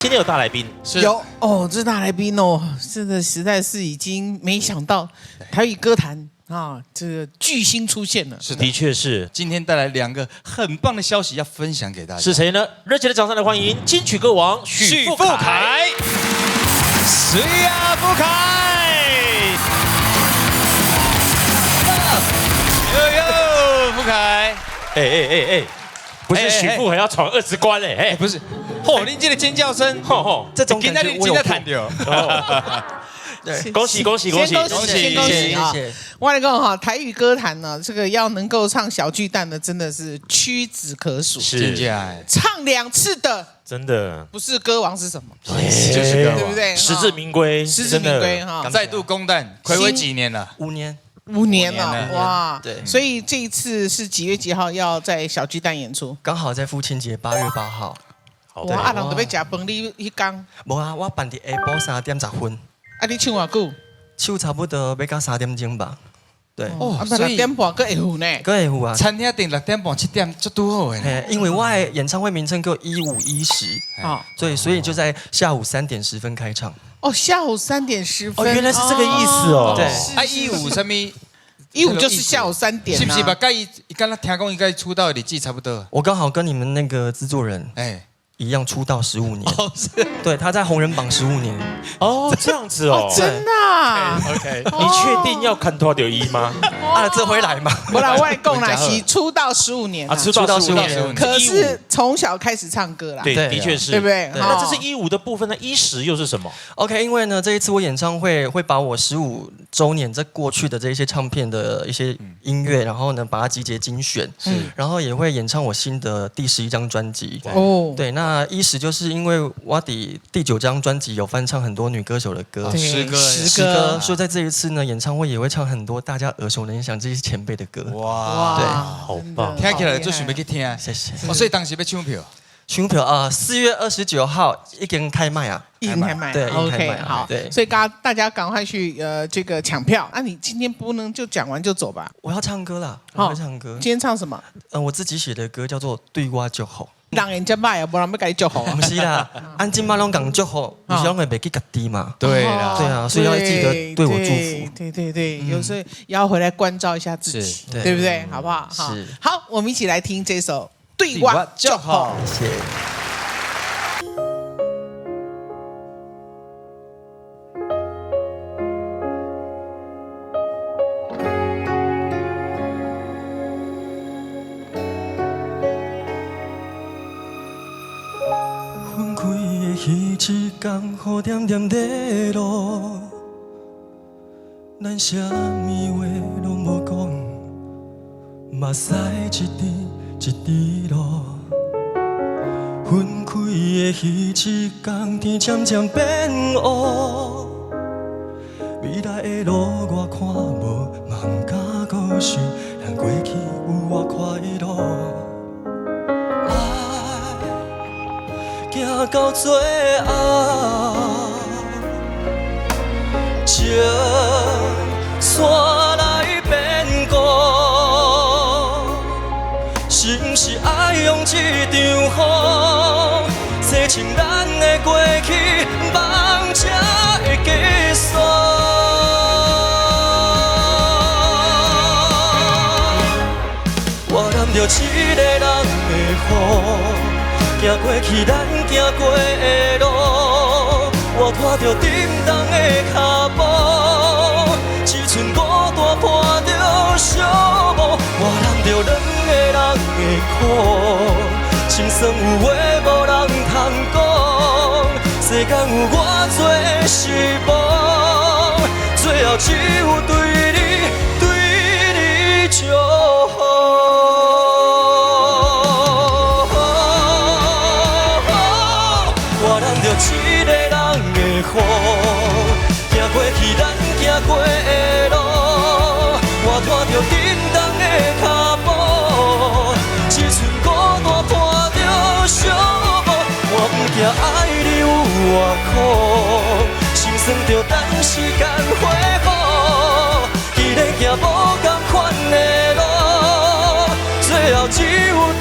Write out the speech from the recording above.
今天有大来宾，是有哦，这大来宾哦，真的实在是已经没想到台语歌坛啊，这个巨星出现了。是的，的确是。今天带来两个很棒的消息要分享给大家。是谁呢？热情的掌声来欢迎金曲歌王许富凯。谁呀？富凯！哟哟，富凯！哎哎哎哎，不是许富凯要闯20关嘞！哎，不是，嚯，您这个尖叫声，吼吼，这种感觉我有弹掉。对，恭喜恭喜恭喜恭喜恭喜啊！我来讲哈，台语歌坛呢，这个要能够唱小巨蛋的，真的是屈指可数。是，唱两次的，真的不是歌王是什么？就是歌王，对不对？实至名归，实至名归哈！再度攻蛋，睽违几年了？五年，5年了，哇！对，所以这一次是几月几号要在小巨蛋演出？刚好在父亲节8月8号。哇！啊，人都欲食饭，你彼工？无啊，我办伫下晡3点10分。啊，你唱偌久？唱差不多欲到3点钟吧。对。哦，所以6点半阁会赴呢？阁会赴啊！餐厅订6点半、7点，足拄好的。嘿，因为我的演唱会名称叫一五一十，对，所以就在下午3点10分开唱。哦，下午3点10分，哦，原来是这个意思哦。对，啊，一五啥物？一五就是下午3点，是不是吧？佮伊敢若听讲伊佮出道的日子差不多。我刚好跟你们那个制作人哎一样出道15年，对，他在红人榜15年。哦，这样子哦，真的。 OK，你确定要看多到伊吗？啊，这回来吗？不啦，我讲啦，是出道十五年啊，出道十五年，可是从小开始唱歌啦，对，的确是，对不对？那这是一五的部分，那一十又是什么？OK，因为呢，这一次我演唱会会把我15周年这过去的这些唱片的一些音乐，然后呢，把它集结精选，是，然后也会演唱我新的第11张专辑。哦，对，那一十就是因为我的第9张专辑有翻唱很多女歌手的歌，十歌，所以在这一次呢，演唱会也会唱很多大家耳熟能详这些前辈的歌。哇，对，好棒，听起来就想欲去听。谢谢。哦，所以当时欲抢票，抢票啊，4月29号已经开卖啊，已经开卖，对，OK，好，对，所以大家赶快去这个抢票。那你今天不能就讲完就走吧？我要唱歌啦，我要唱歌。今天唱什么？我自己写的歌叫做《对我祝福》。人缘真歹啊，无人欲共你祝福。毋是啦，按这马拢共祝福，有时拢会袂记家己嘛。对啦，对啊，所以要记得对我祝福。对对对，有时候要回来关照一下自己，对不对？好不好？是。好，我们一起来听这首《对我祝福》。谢谢。彼一工雨点点在落，咱啥物话拢无讲，目屎一滴一滴落。分开的彼一工，天渐渐变乌，未来的路我看无，嘛毋敢阁想，咱过去有偌快乐。行到最后，情线来变故，是毋是爱用这场雨，洗清咱的过去，梦才会结束。我揽著一个人的雨。行过去咱行过的路，我拖著沉重的脚步，一寸孤单伴著寂寞，我揽著两个人的苦，心酸有话无人通讲，世间有偌济失望，最后只有对你，对你祝福。一个人的雨，行过去咱行过的路，我拖著沉重的脚步，一寸孤单伴著寂寞，我不惊爱你有偌苦，心酸著等时间恢复，既然行无仝款的路，最后只有对